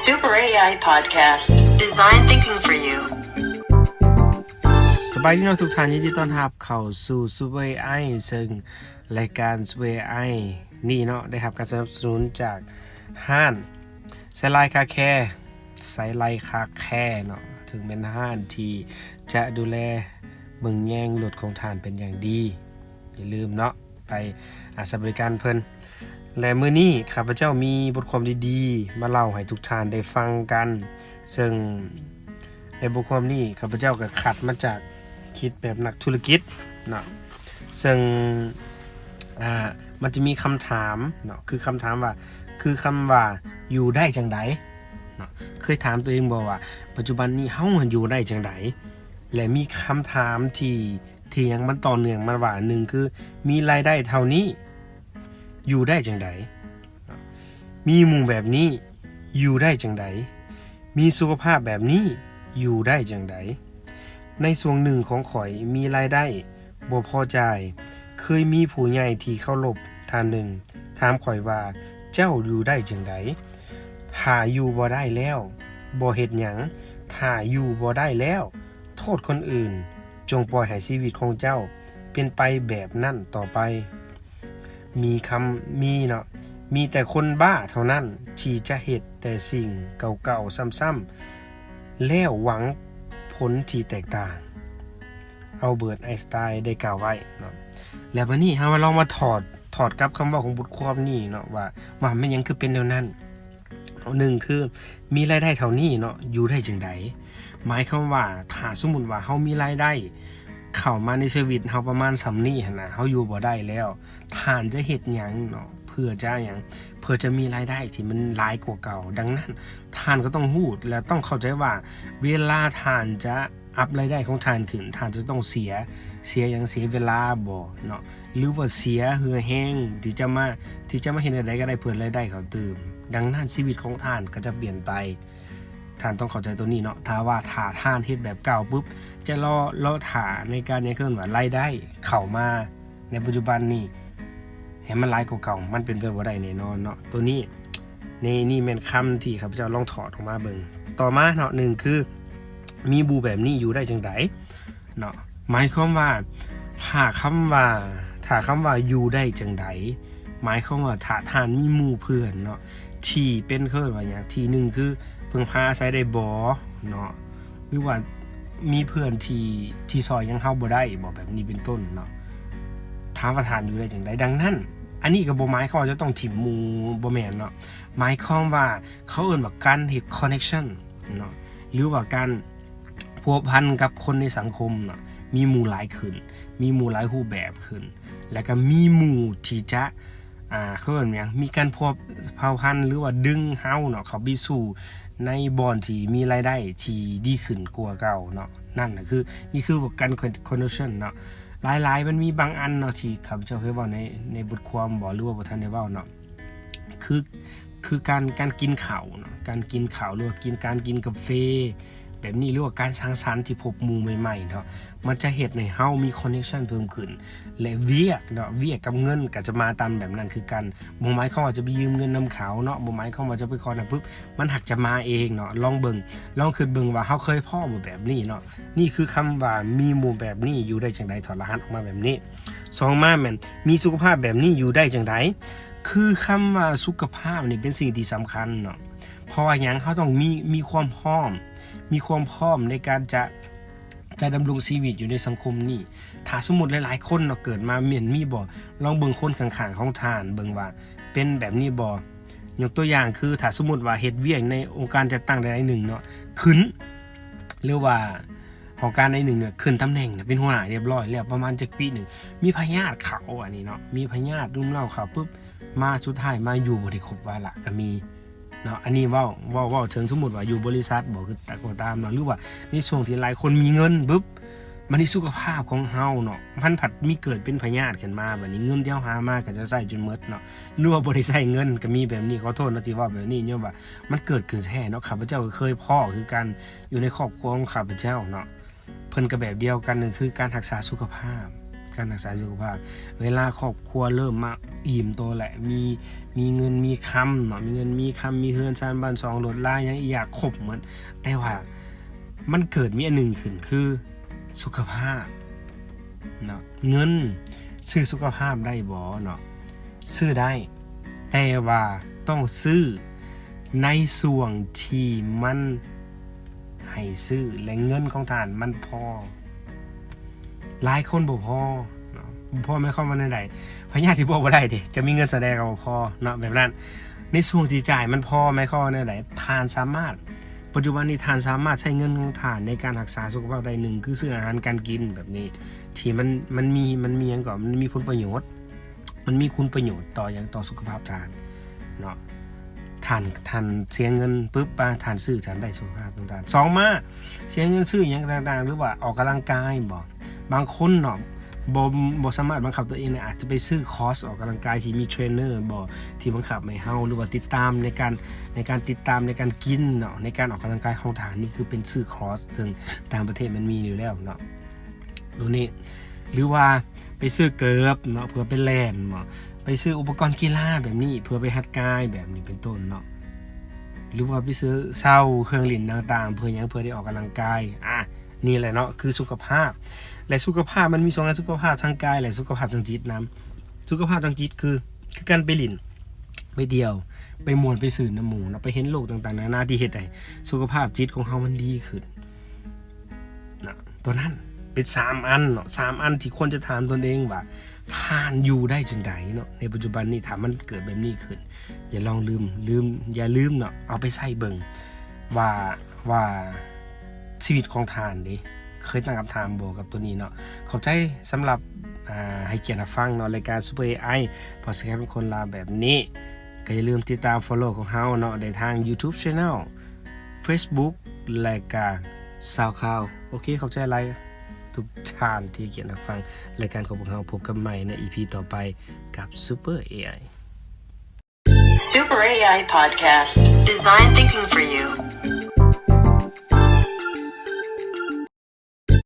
Super เอไอ Podcast Design Thinking for You. ສະບາຍດີເນາະທຸກທ່ານ, ຍິນດີຕ້ອນຮັບເຂົ້າສູ່ Super ເອໄອ ເຊິ່ງລາຍການ Super ເອໄອ ນີ້ເນາະ ໄດ້ຮັບການສະໜັບສະໜູນຈາກຮ້ານ ໄຊໄລຄາແຄ ໄຊໄລຄາແຄເນາະ, ເຊິ່ງແມ່ນຮ້ານທີ່ຈະດູແລເບິ່ງແຍງລົດຂອງທ່ານເປັນຢ່າງດີ. ຢ່າລືມເນາະ ໄປ ອາ ໃຊ້ບໍລິການເພິ່ນ. ແລະ ມື້ນີ້ຂ້າພະເຈົ້າມີບົດຄວາມດີໆມາເລົ່າໃຫ້ທຸກທ່ານໄດ້ຟັງກັນ, ເຊິ່ງໃນບົດຄວາມນີ້ຂ້າພະເຈົ້າກໍຄັດມາຈາກຄິດແບບນັກທຸລະກິດເນາະ, ເຊິ່ງ ອາ ມັນຈະມີຄຳຖາມເນາະ, ຄືຄຳຖາມວ່າ ຄືຄຳວ່າຢູ່ໄດ້ຈັ່ງໃດເນາະ. ເຄີຍຖາມຕົວເອງບໍ່ວ່າ ປັດຈຸບັນນີ້ເຮົາຢູ່ໄດ້ຈັ່ງໃດ? ແລະ ມີຄຳຖາມທີ່ ທີ່ຍັງມັນຕໍ່ເນື່ອງມາວ່າ ໜຶ່ງ ຄື ມີລາຍໄດ້ເທົ່ານີ້ ຢູ່ໄດ້ຈັ່ງໃດ? ມີໝູ່ແບບນີ້ ຢູ່ໄດ້ຈັ່ງໃດ? ມີສຸຂະພາບແບບນີ້ ຢູ່ໄດ້ຈັ່ງໃດ? ໃນຊ່ວງໜຶ່ງຂອງຂ້ອຍມີລາຍໄດ້ບໍ່ພໍຈ່າຍ, ເຄີຍມີຜູ້ໃຫຍ່ທີ່ເຄົາລົບທ່ານໜຶ່ງຖາມຂ້ອຍວ່າ ເຈົ້າຢູ່ໄດ້ຈັ່ງໃດ? ຖ້າຢູ່ບໍ່ໄດ້ແລ້ວ ບໍ່ເຮັດຫຍັງ, ຖ້າຢູ່ບໍ່ໄດ້ແລ້ວ ໂທດຄົນອື່ນ, ຈົ່ງປ່ອຍໃຫ້ຊີວິດຂອງເຈົ້າເປັນໄປແບບນັ້ນຕໍ່ໄປ. ມີຄຳ ມີເນາະ, ມີແຕ່ຄົນບ້າເທົ່ານັ້ນທີ່ຈະເຮັດແຕ່ສິ່ງເກົ່າໆຊ້ຳໆ ແລ້ວຫວັງຜົນທີ່ແຕກຕ່າງ. ອັລເບີດ ໄອນສະຕາຍ ໄດ້ກ່າວໄວ້ເນາະ. ແລ້ວບັດນີ້ເຮົາມາລອງມາຖອດ ຖອດກັບຄຳເວົ້າຂອງບົດຄວາມນີ້ເນາະ ວ່າ ວ່າແມ່ນຫຍັງຄືເປັນແນວນັ້ນ. ໜຶ່ງ ຄື ມີລາຍໄດ້ເທົ່ານີ້ເນາະ ຢູ່ໄດ້ຈັ່ງໃດ? ໝາຍຄວາມວ່າ ຖ້າສົມມຸດວ່າເຮົາມີລາຍໄດ້ເຂົ້າມາໃນຊີວິດເຮົາປະມານສ່ຳນີ້ຫັ້ນນະ, ເຮົາຢູ່ບໍ່ໄດ້ແລ້ວ, ທ່ານຈະເຮັດຫຍັງເນາະ ເພື່ອຈະຫຍັງ? ເພື່ອຈະມີລາຍໄດ້ທີ່ມັນຫຼາຍກວ່າເກົ່າ. ດັ່ງນັ້ນ ທ່ານກໍຕ້ອງຮູ້ ແລະ ຕ້ອງເຂົ້າໃຈວ່າ ເວລາທ່ານຈະ ອັບລາຍໄດ້ຂອງທ່ານຂຶ້ນ, ທ່ານຈະຕ້ອງເສຍ ເສຍຫຍັງ? ເສຍເວລາບໍເນາະ ຫຼືວ່າເສຍເຫື່ອແຮງທີ່ຈະມາ ທີ່ຈະມາເຮັດແນວໃດກໍໄດ້ເພື່ອລາຍໄດ້ເຂົ້າຕື່ມ. ດັ່ງນັ້ນຊີວິດຂອງທ່ານກໍຈະປ່ຽນໄປ. ທ່ານຕ້ອງເຂົ້າໃຈຕົວນີ້ເນາະ. ຖ້າວ່າ ຖ້າທ່ານເຮັດແບບເກົ່າປຶບ ຈະລໍ ລໍຖ້າໃນການ ຫຍັງ ເອີ້ນວ່າລາຍໄດ້ເຂົ້າມາໃນປັດຈຸບັນນີ້ ໃຫ້ມັນຫຼາຍກວ່າເກົ່າ ມັນເປັນໄປບໍ່ໄດ້ແນ່ນອນເນາະ. ຕົວນີ້ ນີ້ ນີ້ແມ່ນຄຳທີ່ຂ້າພະເຈົ້າລອງຖອດອອກມາເບິ່ງ. ຕໍ່ມາເນາະ ໜຶ່ງ ຄື ມີໝູ່ແບບນີ້ຢູ່ໄດ້ຈັ່ງໃດເນາະ? ໝາຍຄວາມວ່າ ຖ້າຄຳວ່າ ຖ້າຄຳວ່າຢູ່ໄດ້ຈັ່ງໃດ ໝາຍຄວາມວ່າ ຖ້າທ່ານມີໝູ່ເພື່ອນເນາະ ທີ່ເປັນ ເອີ້ນວ່າຫຍັງ ທີ່ ໜຶ່ງ ຄື ເພິ່ງພາອາໄສໄດ້ບໍ່ເນາະ? ຫຼືວ່າມີເພື່ອນທີ່ ທີ່ຊ່ອຍຫຍັງເຮົາບໍ່ໄດ້ບໍ ແບບນີ້ເປັນຕົ້ນເນາະ. ຖາມວ່າທ່ານຢູ່ໄດ້ຈັ່ງໃດ? ດັ່ງນັ້ນ ອັນນີ້ກໍບໍ່ໝາຍຄວາມວ່າຈະຕ້ອງຖິ້ມໝູ່ ບໍ່ແມ່ນເນາະ. ໝາຍຄວາມວ່າ ເຂົາເອີ້ນວ່າການເຮັດ connection ເນາະ ຫຼືວ່າການພົວພັນກັບຄົນໃນສັງຄົມເນາະ, ມີໝູ່ຫຼາຍຂຶ້ນ, ມີໝູ່ຫຼາຍຮູບແບບຂຶ້ນ ແລ້ວກໍມີໝູ່ທີ່ຈະ ອ່າ ເຂົາເອີ້ນຫຍັງ ມີການພົວພັນ ຫຼືວ່າດຶງເຮົາເນາະ ເຂົ້າໄປສູ່ໃນບ່ອນທີ່ມີລາຍໄດ້ທີ່ດີຂຶ້ນກວ່າເກົ່າເນາະ. ນັ້ນນະຄື ນີ້ຄືການ connection ເນາະ. ຫຼາຍໆ ມັນມີບາງອັນເນາະ ທີ່ຂ້າພະເຈົ້າເຄີຍເວົ້າໃນ ໃນບົດຄວາມບໍ ຫຼືວ່າບໍ່ທັນໄດ້ເວົ້າເນາະ ຄື ຄືການ ການກິນເຂົ້າເນາະ, ການກິນເຂົ້າ ຫຼືວ່າກິນ ການກິນກາເຟແບບນີ້ ຫຼືວ່າການສັງສັນທີ່ພົບໝູ່ໃໝ່ໆເນາະ, ມັນຈະເຮັດໃຫ້ເຮົາມີ connection ເພີ່ມຂຶ້ນ ແລະ ວຽກເນາະ, ວຽກກັບເງິນກໍຈະມາຕາມແບບນັ້ນຄືກັນ. ບໍ່ໝາຍຄວາມວ່າຈະໄປຢືມເງິນນຳເຂົາເນາະ, ບໍ່ໝາຍຄວາມວ່າຈະໄປຂໍນຳປຶບ ມັນຫາກຈະມາເອງເນາະ. ລອງເບິ່ງ ລອງຄິດເບິ່ງວ່າເຮົາເຄີຍພໍ້ບໍ່ແບບນີ້ເນາະ. ນີ້ຄືຄຳວ່າມີໝູ່ແບບນີ້ຢູ່ໄດ້ຈັ່ງໃດ, ຖອດລະຫັດອອກມາແບບນີ້. ສອງມາແມ່ນ ມີສຸຂະພາບແບບນີ້ຢູ່ໄດ້ຈັ່ງໃດ? ຄືຄຳວ່າສຸຂະພາບນີ້ເປັນສິ່ງທີ່ສຳຄັນເນາະ. ເພາະວ່າຫຍັງ? ເຮົາຕ້ອງມີ ມີຄວາມພ້ອມ ມີຄວາມພ້ອມໃນການຈະ ຈະດຳລົງຊີວິດຢູ່ໃນສັງຄົມນີ້. ຖ້າສົມມຸດຫຼາຍໆຄົນເນາະ ເກີດມາແມ່ນມີບໍ່? ລອງເບິ່ງຄົນຂ້າງໆຂອງທ່ານເບິ່ງວ່າເປັນແບບນີ້ບໍ່? ຍົກຕົວຢ່າງຄື ຖ້າສົມມຸດວ່າເຮັດວຽກໃນອົງການຈັດຕັ້ງໃດໆໜຶ່ງເນາະ ຂຶ້ນ ຫຼືວ່າ ຫ້ອງການໃດໜຶ່ງເນຍ ຂຶ້ນຕຳແໜ່ງນະ ເປັນຫົວໜ້າຮຽບຮ້ອຍແລ້ວ ປະມານຈັກປີໜຶ່ງ ມີພະຍາດເຂົ້າ ອັນນີ້ເນາະ ມີພະຍາດລຸມເລົ້າເຂົ້າປຶບ ມາ ສຸດທ້າຍມາຢູ່ບໍ່ໄດ້ຄົບວາລະກໍມີເນາະ. ອັນນີ້ເວົ້າ ເວົ້າ ເວົ້າເຖິງສົມມຸດວ່າຢູ່ບໍລິສັດບໍ ຄືຕາ ກໍຕາມເນາະ ຫຼືວ່າໃນຊ່ວງທີ່ຫຼາຍຄົນມີເງິນປຶບ ບັດນີ້ສຸຂະພາບຂອງເຮົາເນາະ ມັນພັດມີເກີດເປັນພະຍາດຂຶ້ນມາ ບັດນີ້ເງິນທີ່ເຮົາຫາມາກໍຈະໃຊ້ຈົນໝົດເນາະ ຫຼືວ່າບໍ່ໄດ້ໃຊ້ເງິນ ກໍມີແບບນີ້. ຂໍໂທດເນາະທີ່ເວົ້າແບບນີ້ ຍ້ອນວ່າ ມັນເກີດຂຶ້ນແທ້ເນາະ ຂ້າພະເຈົ້າກໍເຄີຍພໍ້ຄືກັນ ຢູ່ໃນຄອບຄົວຂອງຂ້າພະເຈົ້າເນາະ ເພິ່ນກໍແບບດຽວກັນ ນັ້ນຄືການຮັກສາສຸຂະພາບ ການຮັກສາສຸຂະພາບ. ເວລາຄອບຄົວເລີ່ມມາອີ່ມໂຕແຫຼະ ມີ ມີເງິນມີຄຳເນາະ ມີເງິນມີຄຳ ມີເຮືອນຊານບ້ານຊ່ອງ ລົດລາຫຍັງອີກຢ່າງຄົບໝົດ ແຕ່ວ່າມັນເກີດມີອັນໜຶ່ງຂຶ້ນ ຄືສຸຂະພາບເນາະ. ເງິນຊື້ສຸຂະພາບໄດ້ບໍ່ເນາະ? ຊື້ໄດ້ ແຕ່ວ່າຕ້ອງຊື້ໃນຊ່ວງທີ່ມັນໃຫ້ຊື້ ແລະ ເງິນຂອງທ່ານມັນພໍ. ຫຼາຍຄົນບໍ່ພໍເນາະ ບໍ່ພໍໝາຍຄວາມວ່າແນວໃດ? ພະຍາທິບອກບໍ່ໄດ້ເດ້ ຈະມີເງິນສ່ຳໃດກໍບໍ່ພໍເນາະ ແບບນັ້ນ. ໃນຊ່ວງທີ່ຈ່າຍມັນພໍ ໝາຍຄວາມວ່າແນວໃດ? ທ່ານສາມາດ ປັດຈຸບັນນີ້ທ່ານສາມາດໃຊ້ເງິນຂອງທ່ານໃນການຮັກສາສຸຂະພາບໄດ້ ໜຶ່ງ ຄືຊື້ອາຫານການກິນແບບນີ້ ທີ່ມັນ ມັນມີ ມັນມີຫຍັງກໍ ມັນມີຜົນປະໂຫຍດ ມັນມີຄຸນປະໂຫຍດຕໍ່ຫຍັງ? ຕໍ່ສຸຂະພາບທ່ານເນາະ. ທ່ານ ທ່ານເສຍເງິນປຶບ ປາ ທ່ານຊື້ ທ່ານໄດ້ສຸຂະພາບຂອງທ່ານ. ສອງມາ ເສຍເງິນຊື້ຫຍັງຕ່າງໆ ຫຼືວ່າອອກກຳລັງກາຍບໍ? ບາງຄົນເນາະ ບໍ່ ບໍ່ສາມາດບັງຄັບຕົວເອງໄດ້ ອາດຈະໄປຊື້ຄອສອອກກຳລັງກາຍທີ່ມີເທຣນເນີບໍ ທີ່ບັງຄັບໃຫ້ເຮົາ ຫຼືວ່າຕິດຕາມໃນການ ໃນການຕິດຕາມໃນການກິນເນາະ ໃນການອອກກຳລັງກາຍຂອງທ່ານ. ນີ້ຄືເປັນຊື້ຄອສ ເຊິ່ງຕ່າງປະເທດມັນມີຢູ່ແລ້ວເນາະ ໂຕນີ້ ຫຼືວ່າໄປຊື້ເກີບເນາະ ເພື່ອໄປແລ່ນບໍ ໄປຊື້ອຸປະກອນກິລາແບບນີ້ ເພື່ອໄປຮັດກາຍແບບນີ້ເປັນຕົ້ນເນາະ ຫຼືວ່າໄປຊື້ ເຊົ່າເຄື່ອງຫຼິ້ນຕ່າງໆ ເພື່ອຫຍັງ? ເພື່ອໄດ້ອອກກຳລັງກາຍ. ອາ ນີ້ແຫຼະເນາະ ຄືສຸຂະພາບ ແລະ ສຸຂະພາບມັນມີສອງອັນ ສຸຂະພາບທາງກາຍ ແລະ ສຸຂະພາບທາງຈິດນຳ. ສຸຂະພາບທາງຈິດຄື ຄືການໄປຫຼິ້ນ ໄປທ່ຽວ ໄປມ່ວນໄປຊື່ນນຳໝູ່ເນາະ ໄປເຫັນໂລກຕ່າງໆນານາ ທີ່ເຮັດໃຫ້ສຸຂະພາບຈິດຂອງເຮົາມັນດີຂຶ້ນນະ. ຕົວນັ້ນເປັນສາມອັນເນາະ ສາມອັນທີ່ຄວນຈະຖາມຕົນເອງວ່າ ທ່ານຢູ່ໄດ້ຈັ່ງໃດເນາະ ໃນປັດຈຸບັນນີ້ ຖ້າມັນເກີດແບບນີ້ຂຶ້ນ. ຢ່າລອງລືມ ລືມ ຢ່າລືມເນາະ ເອົາໄປໃຊ້ເບິ່ງວ່າ ວ່າຊີວິດຂອງທ່ານເດ ເຄີຍຕັ້ງຄຳຖາມບໍ່ກັບຕົວນີ້ເນາະ. ຂອບໃຈສຳລັບ ອ່າ ໃຫ້ກຽດຮັບຟັງເນາະ ລາຍການ Super ເອໄອ Podcast ຂອງຄົນລາວແບບນີ້. ກໍຢ່າລືມຕິດຕາມ follow ຂອງເຮົາເນາະ ໄດ້ທາງ YouTube Channel, Facebook ແລະກະ SoundCloud. ໂອເຄ ຂອບໃຈຫຼາຍທຸກທ່ານທີ່ກຽດຮັບຟັງລາຍການຂອງພວກເຮົາ. ພົບກັນໃໝ່ໃນ ອີພີ ຕໍ່ໄປກັບ Super ເອໄອ. Super ເອໄອ Podcast. Design thinking for you.